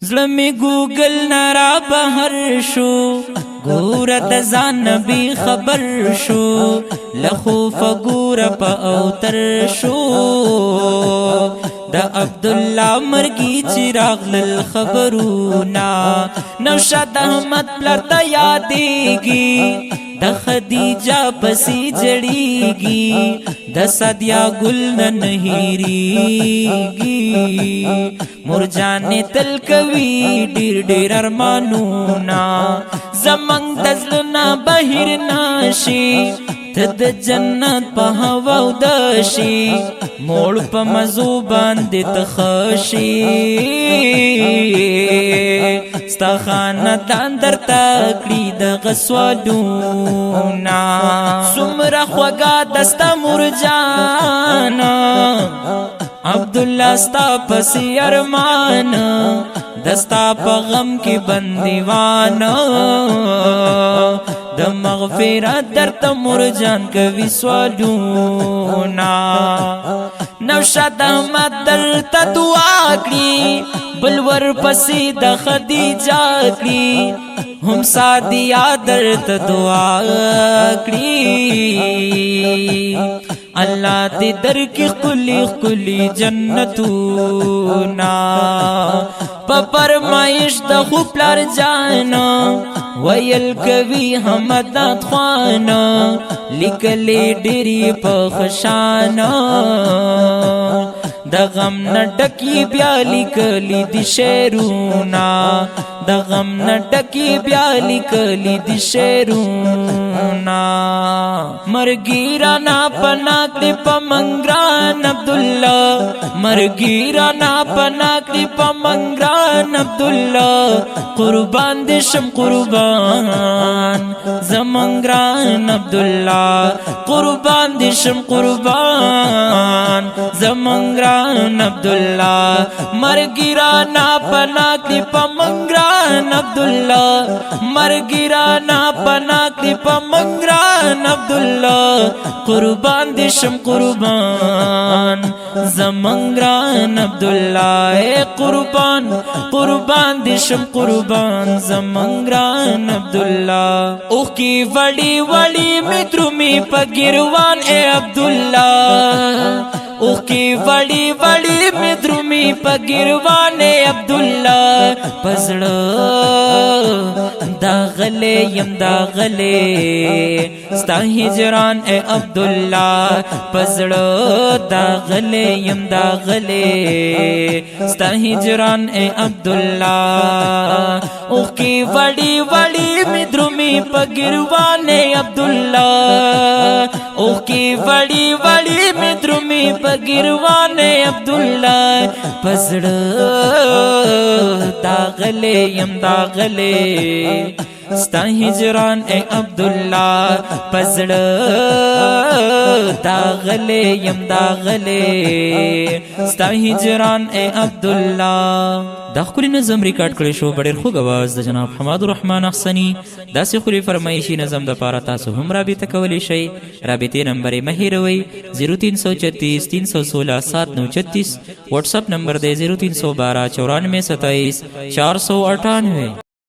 زړه می ګوګل نه را بهر شو، ګوره د ځان نبی خبر شو، لخوف ګوره په اوتر شو. د عبد الله مرګي چې راغلل خبرونا، نوشاد احمد پلار ته یادېږي، د خدیجه پسې جړېږي، د سدیا ګل نه نهيريږي. مرجان تل کوي ډیر ډیر ارمانونا، زمنګ د زړه نه بهر ناشي، ته د جنت په هوا او دشي، موړ په مزو باندې تخشي. ستا خاندان درته کړي د غسوالونا، سمره خوګه دستا مرجان عبد الله، ستا پسې ارمان، دستا په غم کې بندیوان، د مغفرت درته مرجان کوي سوالونا. نوشاد احمد درته دعا کړي، بل ور پسې د خدیجه کړي، هم سادیا درته دعا کړي. الله دې درکې خولي خولي جنتونا. په فرمایش د خو پلار جان ویل کوي حمدات خوان، لیکلې ډېری په خشان، د غم نه ډکی بیا لیکلی دي شعرونه، د غم نه ډکی بیا لیکلی دي شعرونه. مرګی رانا پنا کړی په منګران عبد الله، مرګی رانا پنا کړی په منګران عبد الله، قربان دې شم قربان زمنګران عبد الله، قربان دې شم قربان زمنګران عبد الله. مرګی رانا پنا کړی په منګران عبد الله، مرګی رانا پنا کړی په منګران عبد الله، قربان دې شم قربان زمنګران عبد الله، قربان قربان دې شم قربان زمنګران عبد الله. او کی وړي وړي مترو می پګیروان اے عبد الله، او کی وړي وړي مترو می پګیروان اے عبد الله، پزړه دا غلې يم دا غلې ستا هجران اے عبد الله، پزړه دا غلې يم دا غلې ستا هجران اے عبد الله. او کی وړي وړي مدرو می پګیروان اے عبد الله، او کی وړي وړي مدرو می پګیروان اے عبد الله، پزړه دا غلې يم دا غلې ستا هجران اے عبد الله، پزړه دا غلې يم دا غلې ستا هجران اے عبد الله. دا ښکلی نظم ریکارډ کړی شو ډېر خوږ आवाज د جناب حماد الرحمن احسنی. داسې ښکلي فرمایشي نظم د پاره تاسو هم رابطه کولی شئ. رابطې نمبر یې مه هېروئ: 0336 316 7936. واتس اپ نمبر دی 0312 94 27 498.